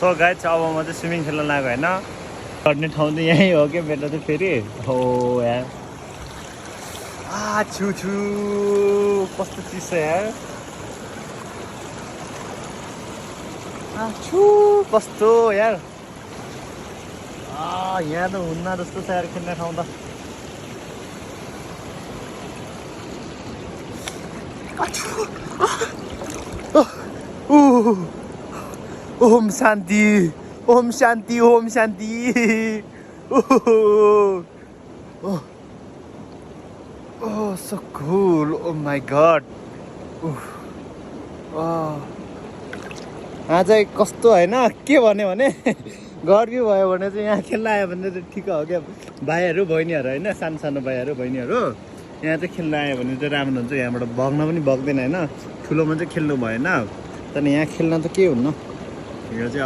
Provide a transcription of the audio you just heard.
So guys अब म चाहिँ स्विमिङ खेल्न लाग्यो होइन गर्ने ठाउँ चाहिँ यहीँ हो क्या बेटा चाहिँ फेरि हो यार छु छु कस्तो चिसो यार छु कस्तो यार यहाँ त हुन्न जस्तो छ यार खेल्ने ठाउँ त ओम शान्ति ओम शान्ति ओम शान्ति Oh, so cool. Oh my god. आज चाहिँ कस्तो होइन के भन्यो भने गर्मी भयो भने चाहिँ यहाँ खेल्न आयो भने चाहिँ ठिक हो क्या भाइहरू बहिनीहरू होइन सानो सानो भाइहरू बहिनीहरू यहाँ चाहिँ खेल्न आयो भने चाहिँ राम्रो हुन्छ यहाँबाट बग्न पनि बग्दैन होइन ठुलोमा चाहिँ खेल्नु भएन तर यहाँ खेल्न त के हुन्न यो चाहिँ